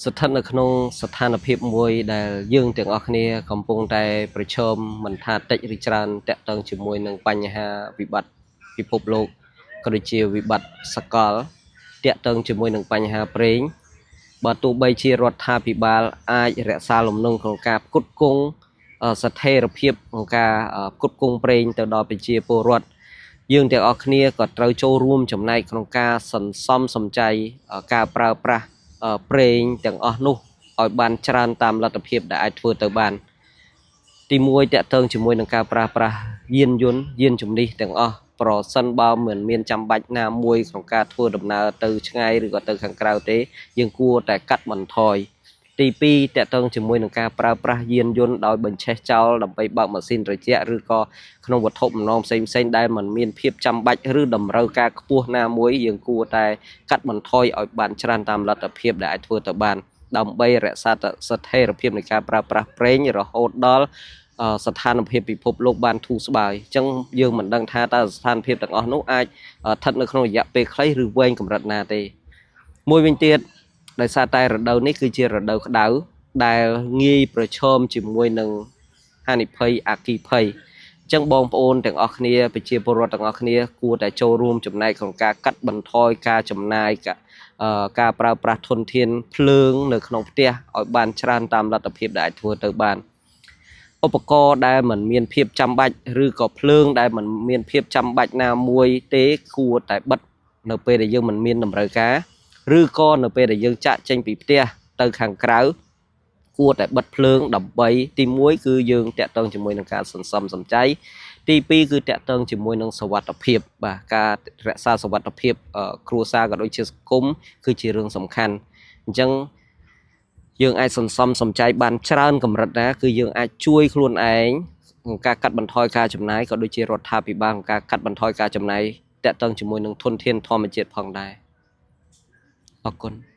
ស្ថិតនៅក្នុងស្ថានភាពមួយដែលយើងទាំងអស់គ្នាកំពុងតែប្រឈមមិនថាតិចឬច្រើនតាក់ទងជាមួយនឹងបញ្ហាវិបត្តិពិភពលោកក៏ដូចជាវិបត្តិសកលតាក់ទងជាមួយនឹងបញ្ហាប្រេងបើទោះបីជារដ្ឋាភិបាលអាចរក្សាលំនឹងក្នុងការផ្គត់ផ្គង់ស្ថិរភាពក្នុងការផ្គត់ផ្គង់ប្រេងទៅដល់ប្រជាពលរដ្ឋយើងទាំងអស់គ្នាក៏ត្រូវចូលរួមចំណែកក្នុងការសន្សំសំចៃការប្រើប្រាស់ប្រេងទាំងអស់នោះឲ្យបានច្រើនតាមលទ្ធភាពដែលអាចធ្វើទៅបានទី1តាក់ទងជាមួយនឹងការប្រើប្រាស់យានយន្តយានជំនិះទាំងអស់ប្រសិនបើមិនមានចាំបាច់ណាមួយក្នុងការធ្វើដំណើរទៅឆ្ងាយឬក៏ទៅខាងក្រៅទេយើងគួរតែកាត់បន្ថយទី2តាក់ទងជាមួយនឹងការប្រើប្រាស់យានយន្តដោយបញ្ឆេះចោលដើម្បីបើកម៉ាស៊ីនត្រជាក់ឬក៏ក្នុងវត្ថុបំណងផ្សេងផ្សេងដែលមិនមានភាពចាំបាច់ឬតម្រូវការខ្ពស់ណាមួយយើងគួរតែកាត់បន្ថយឲ្យបានច្រើនតាមលទ្ធភាពដែលអាចធ្វើទៅបានដើម្បីរក្សាស្ថិរភាពនៃការប្រើប្រាស់ប្រេងរហូតដល់ស្ថានភាពពិភពលោកបានធូរស្បើយអញ្ចឹងយើងមិនដឹងថាតើស្ថានភាពទាំងអស់នោះអាចស្ថិតនៅក្នុងរយៈពេលខ្លីឬវែងកម្រិតណាទេមួយវិញទៀតដោយសារតែរដូវនេះគឺជារដូវក្តៅដែលងាយប្រឈមជាមួយនឹងហានិភ័យអគ្គិភ័យអញ្ចឹងបងប្អូនទាំងអស់គ្នាប្រជាពលរដ្ឋទាំងអស់គ្នាគួរតែចូលរួមចំណែកក្នុងការកាត់បន្ថយការចំណាយការប្រើប្រាស់ធនធានភ្លើងនៅក្នុងផ្ទះឲ្យបានច្រើនតាមលទ្ធភាពដែលអាចធ្វើទៅបានឧបករណ៍ដែលមិនមានភាពចាំបាច់ឬក៏ភ្លើងដែលមិនមានភាពចាំបាច់ណាមួយទេគួរតែបិទនៅពេលដែលយើងមិនមានតម្រូវការឬក៏នៅពេលដែលយើងចាក់ចេញពីផ្ទះទៅខាងក្រៅគួរតែបិទភ្លើងដើម្បីទី1គឺយើងតាក់ទងជាមួយនឹងការសន្សំសំចៃទី2គឺតាក់ទងជាមួយនឹងសុវត្ថិភាពបាទការរក្សាសុវត្ថិភាពគ្រួសារក៏ដូចជាសង្គមគឺជារឿងសំខាន់អញ្ចឹងយើងអាចសន្សំសំចៃបានច្រើនកម្រិតណាគឺយើងអាចជួយខ្លួនឯងក្នុងការកាត់បន្ថយការចំណាយក៏ដូចជារដ្ឋាភិបាលក្នុងការកាត់បន្ថយការចំណាយតាក់ទងជាមួយនឹងធនធានធម្មជាតិផងដែរអរគុណ។